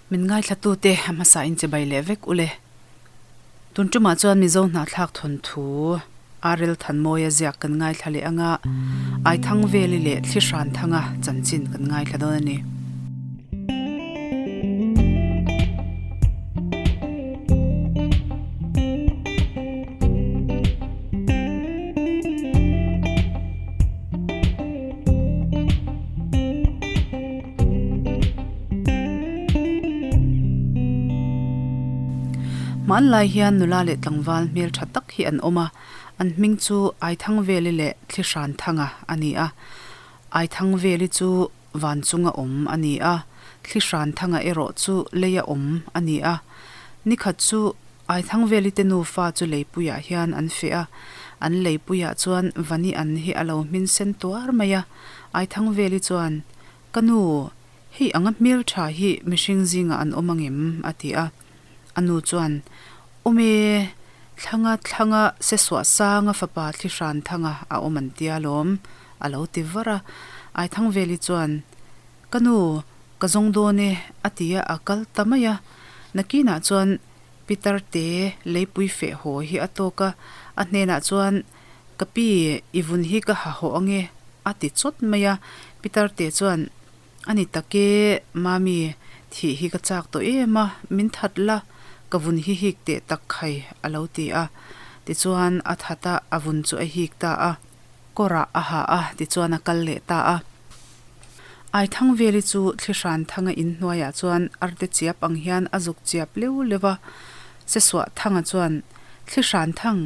Min ngaithlatute a hmasa in chibai leh vek ule. Tun tumah chuan Mizo hnahthlak thawnthu Arel Thanmawia ziak kan ngaithla leh anga Aithangveli leh Thlihranthanga chanchin kan ngaithla dawn a ni. Hmanlai hian nula leh tlangval hmel tha tak hi an awm a, an hming chu Aithangveli leh Thlihranthanga a ni a. Aithangveli chu van chunga awm a ni a, Thlihranthanga erawh chu leia awm a ni a. Nikhat chu Aithangveli te nufa chu leipuiah hian an feh a, an leipuiah chuan Vani an hi a lo hmin sen tuar mai a. Aithangveli chuan, Ka nu, hei anga hmeltha hi mihring zingah an awm angem? a ti a. A nu chuan, Awm e, thlanga thlanga sesuah sanga fapa thli hran thanga a awm an tia lawm, a lo ti var a. Aithangveli chuan, Ka nu, ka zawng dawn e, a ti a, a kal ta mai a. Nakinah chuan Pitar te leipui feh haw hi a tawk a, a hnenah chuan, Ka pi, i vun hi ka ha haw ange, a ti chawt mai a. Pitar te chuan, A ni tak e, Mami, thih hi ka chak tawh em a, min that la, ka vun hi hik teh tak khai, a lo ti a. Tichuan, a that a, a vun chu a hik ta a. Kawrah a ha a, tichuan a kal leh ta a. Aithangveli chu Thlihran thanga in hnuaiah chuan arte chiap ang hian a zuk chiap leu leu a. Sesuah thanga chuan, Thlihran thang,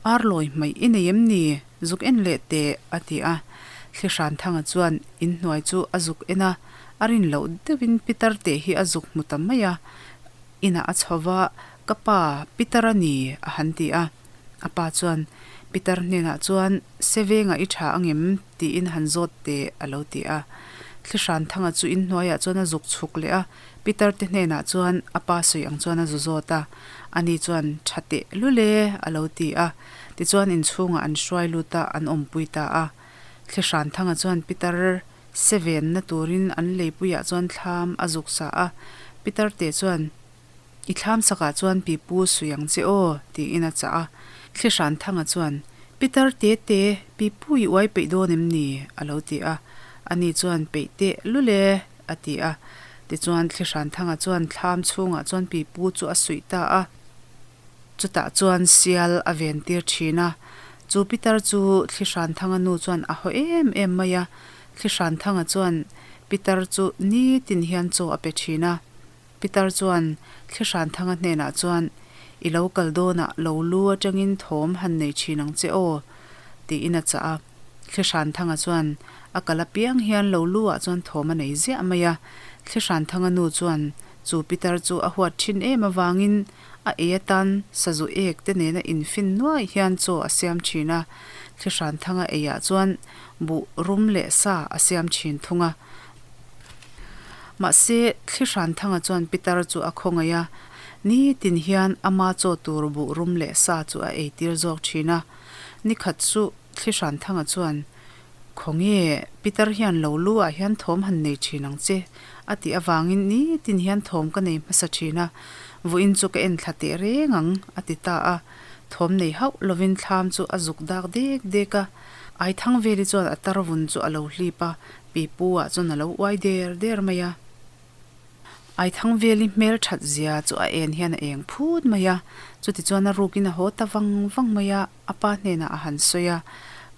ar lawi hmaih i nei em ni? Zuk en leh teh, a ti a. Thlihran thanga chuan in hnuai chu a zuk en a, a rin loh deuhin pitar teh hi a zuk hmu ta mai a. Inah a chho va, Ka pa, pitar a ni, a han ti a. A pa chuan Pitar hnenah chuan, Sevenga i tha angem? tiin han zawt teh a lo ti a. Thlihranthanga chu in hnuaiah chuan a zuk chhuk leh a, Pitar te hnenah chuan a pa sawi ang chuan a zu zawt a. Ani chuan, Tha teh lul e a lo ti a. Tichuan inchhungah an hruai lut a, an awmpui ta a. Thlihranthanga chuan Pitar sevenna turin an leipuiah chuan thlam a zuk sa a. Pitar te chuan. I thlam sakah chuan pipu sui ang che aw, tiin a chah a. Thlihranthanga chuan, Pitar te te, pipu i uai peih dawn em ni? a lo ti a. Ani chuan, Peih teh lul e, a ti a. Tichuan Thlihranthanga chuan thlam chhungah chuan pipu chu a suih ta a. Chutah chuan sial a ven tir thin a. Chu pitar chu Thlihranthanga nu chuan a haw em em mai a. Thlihranthanga chuan pitar chu nitin hian chaw a pe thin a. Pitar chuan Thlihranthanga hnenah chuan, I lo kal dawnah lo lu atangin thawm han nei thin ang che aw, tiin a chah a. Thlihranthanga chuan a kal apiang hian lo lu ah chuan thawm a nei ziah mai a. Thlihranthanga nu chuan chu pitar chu a huat thin em avangin a ei atan sazu ek te nena infin nuai hian chaw a siam thin a. Thlihranthanga eiah chuan buh rum leh sa a siam thin thung a. Mahse, Thlihranthanga chuan Pitar chu a khawngaih a, nitin hian ama chaw tur buh rum leh sa chu a eitir zawk thin a. Nikhat chu Thlihranthanga chuan, Khawnge, Pitar hian lo lu ah hian thawm han nei thin ang che, a tih avangin nitin hian thawm ka nei hmasa thin a, vawiin chu ka en thla teh reng ang, a ti ta a. Thawm nei hauh lovin thlam chu a zuk dak dek dek a. Aithangveli chuan a tarvun chu a lo hlip a, Pipu ah chuan a lo uai der der mai a. Aithangveli hmel that zia chu a en hian a eng phut mai a. Chutichuan a rukin a haw ta vang vang mai a, a pa hnenah a han sawi a,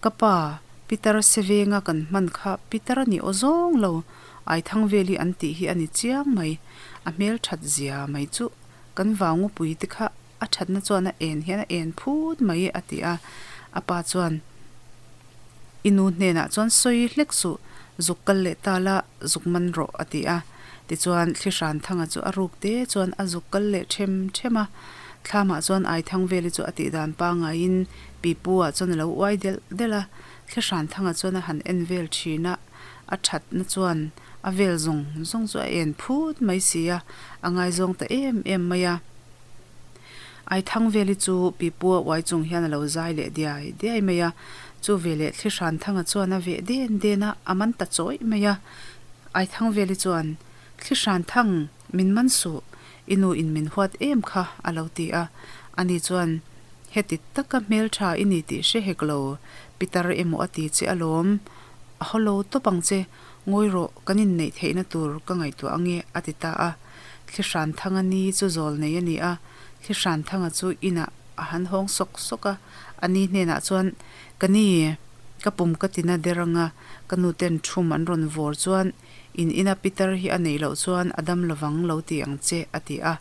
Ka pa, Pitar Sevenga kan hman kha Pitar a ni aw zawng lo, Aithangveli an tih hi a ni chiang mai. A hmel that zia mai chu kan vangupui te kha a thatna chuan a en hian a en phut mai a ti a. A pa chuan. I nu hnenah chuan sawi hlek suh, zuk kal leh ta la, zuk man rawh, a ti a. Tichuan, Thlihranthanga chu a ruk te chuan a zuk kal leh ṭhem ṭhem a. Thlamah chuan Aithangveli chu a tihdan pangaiin pipu-ah chuan a lo uai delh delh a. Thlihranthanga chuan a han en vel ṭhin a, a ṭhatna chuan a vel zawng zawng chu a en phut mai si a, a ngaizawng ta em em mai a. Aithangveli chu Pipua uai chung hian a lo zai leh diai diai mai a, chu veleh Thlihranthanga chuan a veh den den a, a man ta chawih mai a. Aithangveli chuan, Thlihranthang! Min man suh, i nu in min huat em kha, a lo ti a. Ani chuan, Heti taka hmeltha i ni tih hre hek lo, pitar emaw a ti che alawm. A haw lo tawp ang che, ngawi rawh, kan inneih theihna tur ka ngaihtuah ange, a ti ta a. Thlihranthanga ni chu zawl nei a ni a, Thlihranthanga chu inah a han hawng sawk sawk a, a ni hnenah chuan, Ka ni, ka pum ka tina der anga, ka nuten thum an rawn vawr chuan in ina pitar hi a neih loh chuan a dam lovang lo ti ang che, a ti a.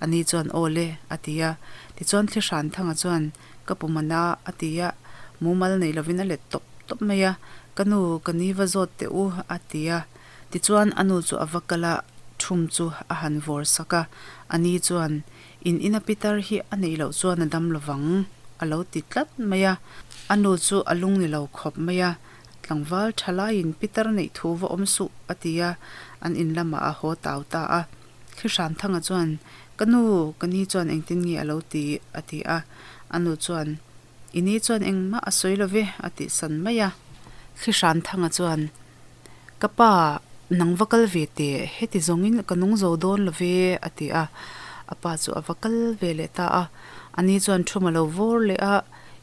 A ni chuan, Aw le, a ti a. Tichuan Thlihranthanga chuan, Ka pum a na, a ti a. Mumal nei lovin a let tawp tawp mai a, Ka nu, ka ni va zawt teh u, a ti a. Tichuan a nu chu a va kal a, thum chu a han vawr sak a. A ni chuan, In ina pitar hi a neih loh chuan a dam lovang, a lo ti tlat mai a. A nu chu a lung ni lo khawp mai a, Tlangval thalaiin pitar neih thu va awm suh, a ti a, an in lamah a haw tau ta a. Thlihranthanga chuan, Ka nu, ka ni chuan engtin nge a lo ti? a ti a. A nu chuan, I ni chuan engmah a sawi lo ve, a tih san mai a. Thlihranthanga chuan, Ka pa, nang va kal ve teh, heti zawngin ka nung zo dawn lo ve, a ti a. A pa chu a va kal ve leh ta a. A ni chuan thum a lo vawr leh a,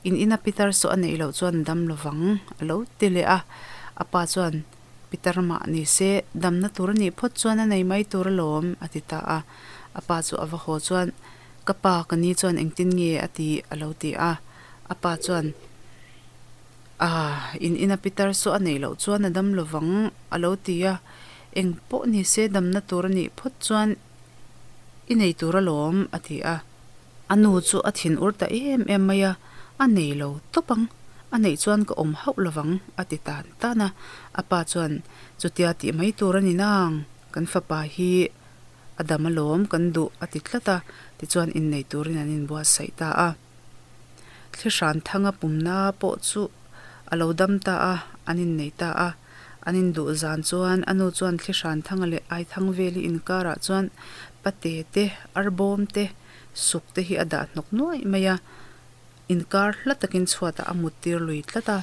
In ina pitar saw a neih loh chuan dam lovang, a lo ti leh a. A pa chuan, Pitar mah ni se, damna tur a nih phawt chuan a nei mai tur alawm, a ti ta a. A pa chu a va haw chuan, Ka pa, ka ni chuan engtin nge a ti? a lo ti a. A pa chuan, Aah, in ina pitar saw a neih loh chuan a dam lovang, a lo ti a. Eng pawh ni se, damna tur a nih phawt chuan i nei tur alawm, a ti a. A nu chu a thin ur ta em em mai a, A nei lo tawp ang, a neih chuan ka awm hauh lovang, a ti tan tan a. A pa chuan, Chutia tih mai tur a ni nang, kan fapa hi a dam alawm kan duh, a ti tlat a. Tichuan innei turin an inbuatsaih ta a. Thlihranthanga pumna pawh chu a lo dam ta a, an innei ta a. An induh zan chuan a nu chuan Thlihranthanga leh Aithangveli inkarah chuan pate te, arbawm te, suk te hi a dah hnawk nuaih mai a, inkar hla takin chhuatah a muttir lui tlat a.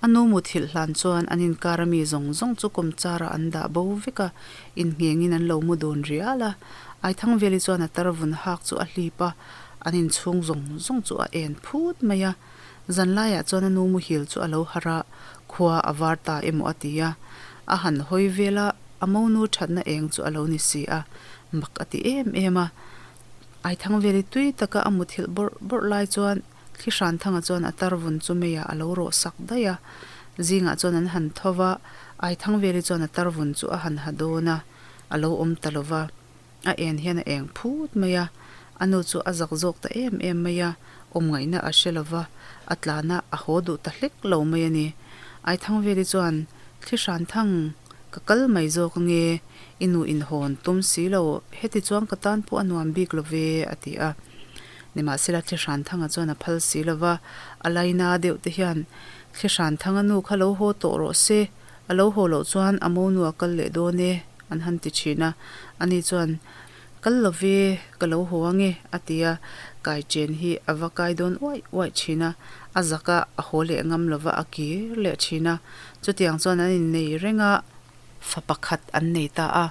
A nu muthilh hlan chuan an inkar ami zawng zawng chu kawmcharah an dah bo vek a, innghengin an lo mu dun rial a. Aithangveli chuan a tar vun hak chu a hlip a, an inchhung zawng zawng chu a en phut mai a. Zanlaiah chuan a nu muhil chu a lo harh a, khua a var ta emaw a ti a. A han hawi vel a, a monu thatna eng chu a lo ni si a, mak a ti em em a. Aithangveli tui taka a muthilh bawrh bawrh lai chuan Thlihranthanga chuan a tar vun chu meiah a lo rawh sak daih a. Zingah chuan an han tho va, Aithangveli chuan a tar vun chu a han ha dawn a, a lo awm ta lo va. A en hian a eng phut mai a, a nu chu a zak zawk ta em em mai a, awm ngaihna a hre lo va, a tlana a haw duh ta hlek lo mai a ni. Aithangveli chuan, Thlihranthang, ka kal mai zawk ange, i nu inhawn tum si lo, heti chuan ka tan pawh a nuam bik lo ve, a ti a. Nimahsela Thlihranthanga chuan a phal si lo va, a laina deuh te hian, Thlihranthanga nu kha lo haw tawh rawh se, a lo haw loh chuan a monu a kal leh dawn e, an han ti thin a. Ani chuan, Kal lo ve, ka lo haw ange, a ti a, kaichen hi a va kai dawn uaih uaih thin a, a zak a, a haw leh ngam lo va, a kir leh thin a. Chutiang chuan an innei reng a. Fa pakhat an nei ta a.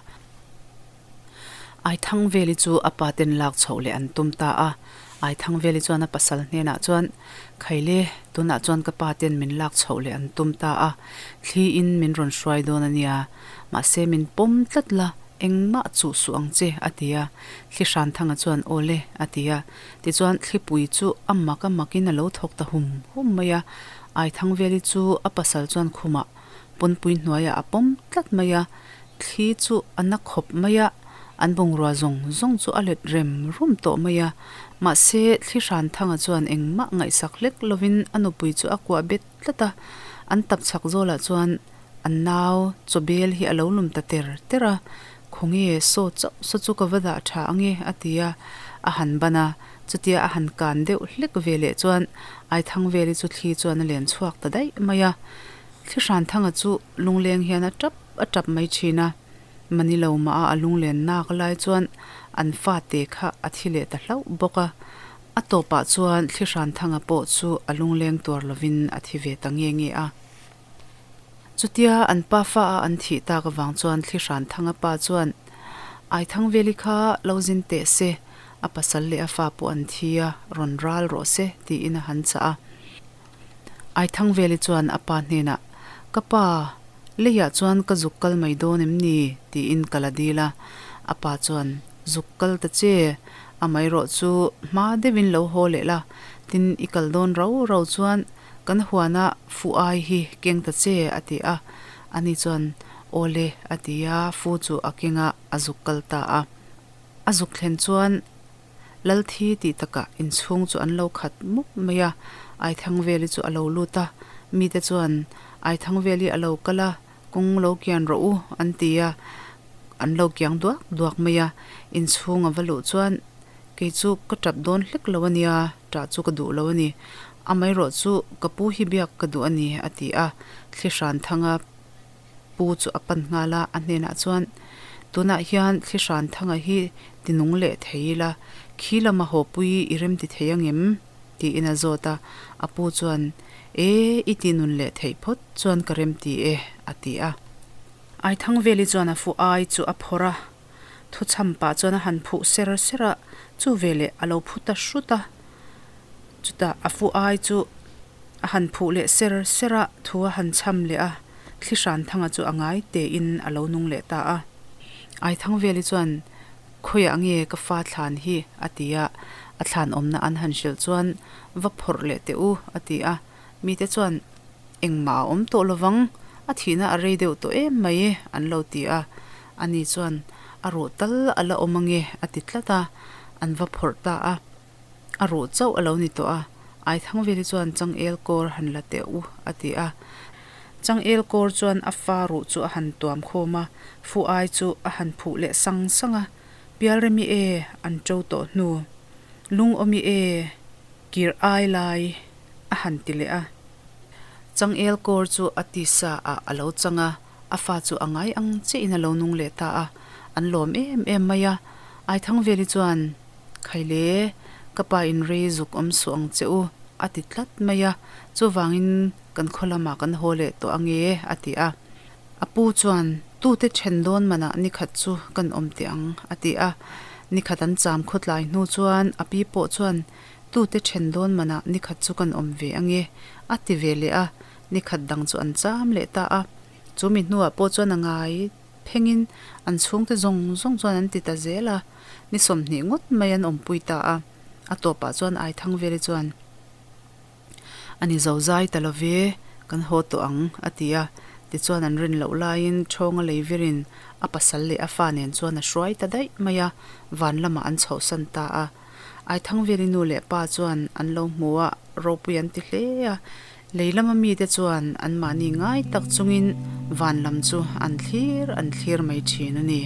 Aithangveli chu a pa ten lak chhoh leh an tum ta a. Aithangveli chuan a pasal hnenah chuan, Khaile, tunah chuan ka pa ten min lak chhoh leh an tum ta a, thli in min rawn hruai dawn a nia. Mahse min pawm tlat la, engmah chuh suh ang che, a ti a. Thlihranthanga chuan, Aw le, a ti a. Tichuan thlipui chu a mak a makin a lo thawk ta hum hum mai a. Aithangveli chu a pasal chuan khumah pawnpui hnuaiah a pawm tlat mai a. Thli chu a na khawp mai a, an bungrua zawng zawng chu a let rem rum tawh mai a. Mahse, Thlihranthanga chuan engmah ngaihsak hlek lovin a nupui chu a kuah bet tlat a. An tap chhak zawlah chuan an nau chawbel hi a lo lum ta ter ter a, Khawnge saw chauh saw chu ka va dah tha ange a ti a, a han ban a. Chutia a han kan deuh hlek ve leh chuan Aithangveli chu thli chuan a len chhuak ta daih mai a. Thlihranthanga chu lungleng hian a tap a tap mai thin a, mani lo mah a a lunglen nak lai chuan an fate kha a thi leh ta hlauh bawk a. A tawpah chuan Thlihranthanga pawh chu a lungleng tuar lovin a thi ve ta nge nge a. Chutia an pa fa a an thih tak avang chuan Thlihranthanga pa chuan. Aithangveli kha lo zin teh se, a pasal leh a fa pawh an thi a, rawn ral rawh se, tiin a han chah a. Aithangveli chuan a pa hnenah, Ka pa, leiah chuan ka zuk kal mai dawn em ni? tiin ka la dil a. A pa chuan, Zuk kal ta che, amaherawh chu hma deuhin lo haw leh la, tin i kal dawn rau rau chuan kan huana fu ai hi keng ta che, a ti a. Ani chuan, Aw le, a ti a, fu chu a keng a, a zuk kal ta a. A zuk thlen chuan Lalthi tih takah inchhung chu an lo khat mup mai a, Aithangveli chu a lo lut a, mite chuan Aithangveli a lo kal a, kawng lo kian rawh u an ti a, an lo kiang duak duak mai a, inchhung a va luh chuan kei chu ka tap dawn hlek lo a nia, tah chu ka duh lo a ni, amaherawh chu ka pu hi biak ka duh a ni a ti a, Thlihranthanga Pu chu a pan nghal a, a hnenah chuan, Tunah hian Thlihran Thanga hi ti nung leh thei ila, khi lama hawpui i rem ti thei angem? tiin a zawt a. A pu chuan, E, i ti nun leh theih phawt chuan ka rem ti e, a ti a. Aithangveli chuan a fu ai chu a phawrh a, thuchham pah chuan a han phuh ser ser a, chu veleh a lo phu ta hrut a. Chutah a fu ai chu a han phuh leh ser ser a, thu a han chham leh a, Thlihranthanga chu a ngai tein a lo nung leh ta a. Aithangveli chuan, Khawiah nge ka fa thlan hi? a ti a, a thlan awmna an han hrilh chuan, Va phawrh leh teh u, a ti a. Mite chuan, Engmah a awm tawh lovang, a thihna a rei deuh tawh em mai, an lo ti a. Ani chuan, A ruh tal a la awm ange, a ti tlat a, an va phawrh ta a. A ruh chauh a lo ni tawh a, Aithangveli chuan changel kawr han la teh u, a ti a. Changel kawr chuan a fa ruh chu a han tuam khawm a, fu ai chu a han phuh leh sang sang a, Pialremi e, an to tawh hnu. Lungawmi e, kir ai lai, a han ti leh a. Changel kawr chu a tisa ah a lo chang a, a fa chu a ngai ang chiahin a lo nung leh ta a, an lawm em em mai a. Aithangveli chuan. Khaile, ka pa in rei zuk awm suh ang che u, a ti tlat mai a, chuvangin kan khaw lamah kan haw leh tawh ange, a ti a. A pu chuan, Tute then dawn manah nikhat chu kan awm teh ang, a ti a. Nikhat an cham khawtlai hnu chuan a pi pawh chuan, Tute then dawn manah nikhat chu kan awm ve ange, a ti ve leh a. Nikhat dang chu an cham leh ta a. Chu mi hnuah pawh chuan a ngai. Phengin an chhungte zawng zawng chuan an ti ta zel a, ni 20 ngawt mai an awmpui ta a. A tawpah chuan Aithangveli chuan, A ni zo zai ta lo ve, kan haw tawh ang, a ti a. Tichuan an rin loh laiin Chawnga lei virin a pasal leh a fa nen chuan a hruai ta daih mai a, van lamah an chhohsan ta a. Aithangveli nu leh pa chuan an lo hmu a, ropui an ti hle a. Lei lama mite chuan anmahni ngai tak chungin van lam chu an thlir an thlir mai thin a ni.